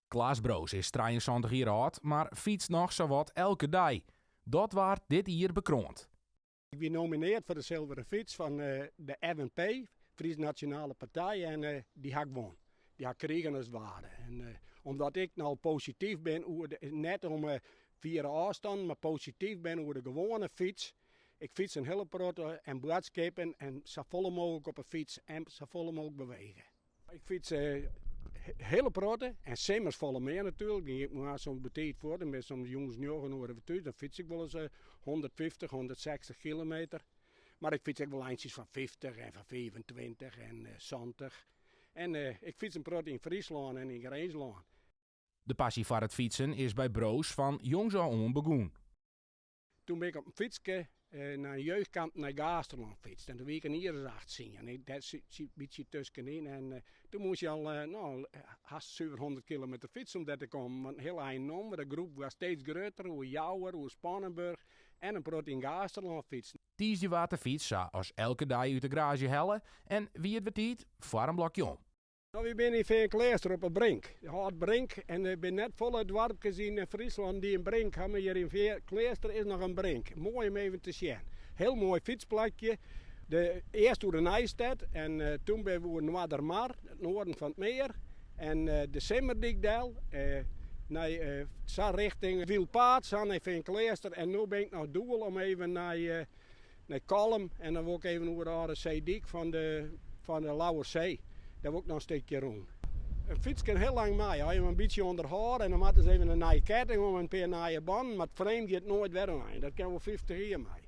Klaas Broos is 73 jier âld, mar fytst noch sawat elke dei. Dat waard dit jier bekroand. Ik wie nominearre foar de Silveren Fyts fan de FNP, Fries Nationale Partij, en dy ha ik wûn. Dy ha ik krigen as it ware. En omdat ik no posityf bin oer, net om fiere ôfstannen, mar posityf bin oer de gewoane fyts. Ik fyts in hiele protte en boadskippen en safolle mooglik op 'e fyts en safolle mooglik bewege. Ik fyts hiele protte en simmers folle mear natuerlik. Dan gean ik moarns soms betiid fuort en bin soms jûns njoggen oere wer thús. Dan fyts ik wolris 150, 160 kilometer. Mar ik fyts ek wol eintsjes fan 50 en fan 25 en 70. En ik fyts in protte yn Fryslân en yn Grinslân. De passy foar it fytsen is by Broos fan jongs ôf oan begûn. Toen bin ik op in fytske nei in jeugdkamp nei Gaasterlân fytst. En toen wie ik in jier as 18. En dêr sit in bytsje tuskenyn. En toen moast je al no, hast suver 100 kilometer fytse om dêr te kommen. Want in hiel ein om, de groep waard steeds grutter, oer Jouwer, oer Spannenburg en in protte yn Gaasterlân fytsen. Tiisdei waard de fyts sa as elke dei út de garaazje helle en wie it wer tiid foar in blokje om. No, wy binne yn Feankleaster op 'e Brink. De âld Brink en der binne net folle doarpkes yn Fryslân dy't in brink ha, mar hjir yn Feankleaster is noch in brink. Moai om even te sjen. Heel moai fytsplakje. De, earst oer de Nijstêd en toen binne we oer Noardermar, it noarden fan it mear, en de Simmerdyk del, nei sa richting Wylpaad, sa nei Feankleaster en no bin ik noch doel om even nei nei Kollum en dan wol ik even oer de âlde seedyk fan de, fan de Lauwerssee. Dêr wol ik noch in stikje rûn. In fyts kin hiel lang mei, as je him in bytsje ûnderhâlde en dan moat ris even in nije ketting om en in pear nije bannen, mar it frame giet noait wer oan. Dat kin wol 50 jier mei.